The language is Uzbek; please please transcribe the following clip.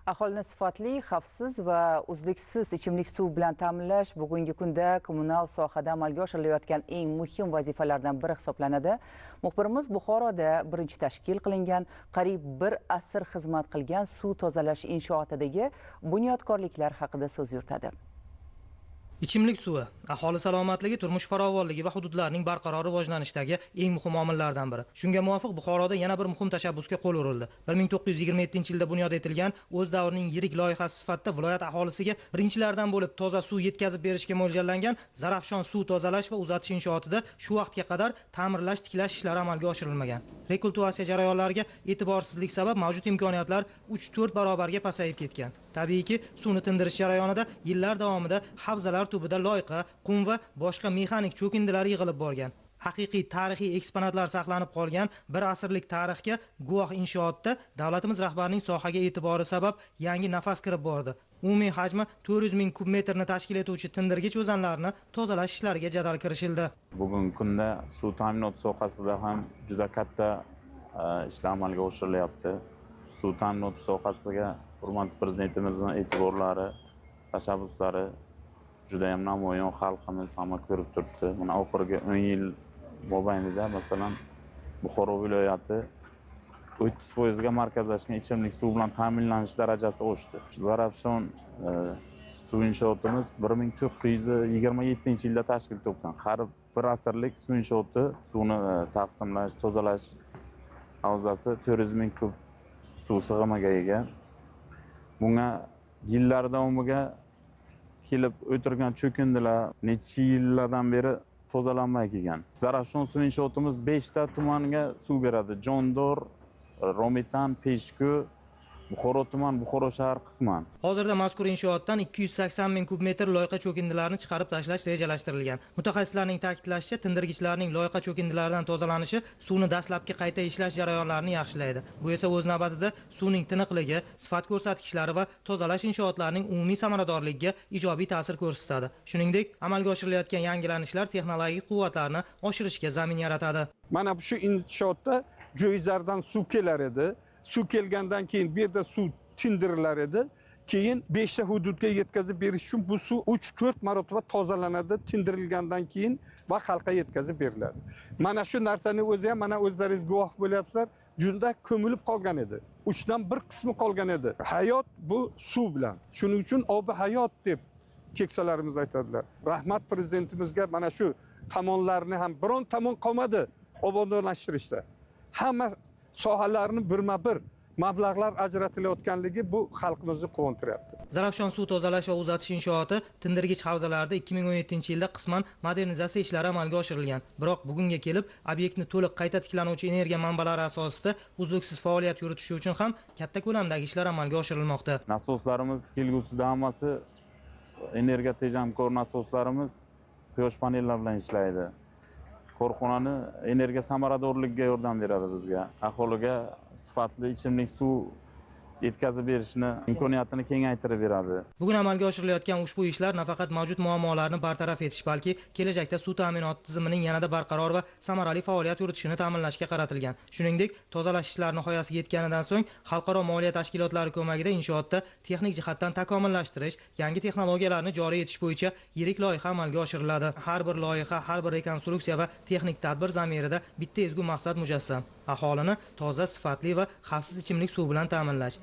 Aholini sifatli, xavfsiz va uzluksiz ichimlik suv bilan ta'minlash bugungi kunda kommunal sohada amalga oshirilayotgan eng muhim vazifalardan biri hisoblanadi. Muxbirimiz Buxoroda birinchi tashkil qilingan, qariyb bir asr xizmat qilgan suv tozalash inshootidagi bunyodkorliklar haqida so'z yuritadi. Ichimlik suvi aholi salomatligi, turmush farovonligi va hududlarning barqaror rivojlanishidagi eng muhim omillardan biri. Shunga muvofiq Buxoroda yana bir muhim tashabbusga qo'l urildi. 1927-yilda bunyod etilgan o'z davrining yirik loyihasi sifatida viloyat aholisiga birinchilardan bo'lib toza suv yetkazib berishga mo'ljallangan Zarafshon suv tozalash va uzatish inshootida shu vaqtga qadar ta'mirlash, tiklash ishlari amalga oshirilmagan. Rekultivatsiya jarayonlariga e'tiborsizlik sabab mavjud imkoniyatlar 3-4 barobarga pasayib ketgan. Tabiiyki, suvni tindirish jarayonida yillar davomida havzalar tubida loyqa, qum va boshqa mexanik cho'kindilar yig'ilib borgan. Haqiqiy tarixiy eksponatlar saqlanib qolgan bir asrlik tarixga guvoh inshootda davlatimiz rahbarining sohaga e'tibori sabab yangi nafas kirib bordi. Umumiy hajmi 400 ming kub metrni tashkil etuvchi tindirgich o'zanlarni tozalash ishlariga jadal kirishildi. Bugungi kunda suv ta'minoti sohasida ham juda katta ishlar amalga oshirilyapti. Suv ta'minoti sohasiga hurmatli prezidentimizning e'tiborlari, tashabbuslari juda ham namoyon, xalqimiz hamma ko'rib turibdi. Mana oxirgi 10 yil mobaynida masalan Buxoro viloyati 30% ga markazlashgan ichimlik suv bilan ta'minlanish darajasi oshdi. Zarafshon suv inshootimiz 1927-yilda tashkil topgan. Har bir asrlik suv inshooti suvni taqsimlash, tozalash havzasi 400 ming kub suv sig'imiga ega. Bunga yillar davomiga kelib o'tirgan cho'kindilar necha yillardan beri tozalanmay kelgan. Zarafshon suv inshootimiz 5 ta tumanga suv beradi. Jondor, Romitan, Peshku, Buxoro tuman, Buxoro shahar qisman. Hozirda mazkur inshootdan 280 ming kub metr loyqa cho'kindilarini chiqarib tashlash rejalashtirilgan. Mutaxassislarning ta'kidlashicha, tindirgichlarning loyqa cho'kindilaridan tozalanishi suvni dastlabki qayta ishlash jarayonlarini yaxshilaydi. Bu esa o'z navbatida suvning tiniqligi, sifat ko'rsatkichlari va tozalash inshootlarining umumiy samaradorligiga ijobiy ta'sir ko'rsatadi. Shuningdek, amalga oshirilayotgan yangilanishlar texnologik quvvatlarni oshirishga zamin yaratadi. Mana shu inshootda jo'yizlardan suv kelar edi. Suv kelgandan keyin bu yerda suv tindirilar edi. Keyin 5 ta hududga yetkazib berish uchun bu suv 3-4 marotaba tozalanadi, tindirilgandan keyin va xalqqa yetkazib beriladi. Mana shu narsani o'zi ham mana o'zlaringiz guvoh bo'lyapsizlar, juda ko'milib qolgan edi. 3dan 1 qismi qolgan edi. Hayot bu suv bilan. Shuning uchun obi hayot deb keksalarimiz aytadilar. Rahmat prezidentimizga mana shu tomonlarni ham biron tomon qolmadi obodonlashtirishda. Hamma sohalarni birma-bir mablag'lar ajratilayotganligi bu xalqimizni quvontiryapti. Zarafshon suv tozalash va uzatish inshooti tindirgich havzalarida 2017-yilda qisman modernizatsiya ishlari amalga oshirilgan. Biroq bugunga kelib obyektni to'liq qayta tiklanuvchi energiya manbalari asosida uzluksiz faoliyat yuritishi uchun ham katta ko'lamdagi ishlar amalga oshirilmoqda. Nasoslarimiz kelgusida hammasi energiya tejamkor nasoslarimiz quyosh panellari bilan ishlaydi. Korxonani energiya samaradorligiga yordam beradi bizga. Aholiga sifatli ichimlik suv yetkazib berishni imkoniyatini kengaytirib beradi. Bugun amalga oshirilayotgan ushbu ishlar nafaqat mavjud muammolarni bartaraf etish, balki kelajakda suv ta'minoti tizimining yanada barqaror va samarali faoliyat yuritishini ta'minlashga qaratilgan. Shuningdek, tozalash ishlari nihoyasiga yetganidan so'ng xalqaro moliya tashkilotlari ko'magida inshootda texnik jihatdan takomillashtirish, yangi texnologiyalarni joriy etish bo'yicha yirik loyiha amalga oshiriladi. Har bir loyiha, har bir rekonstruksiya va texnik tadbir zamirida bitta ezgu maqsad mujassam: aholini toza, sifatli va xavfsiz ichimlik suvi bilan ta'minlash.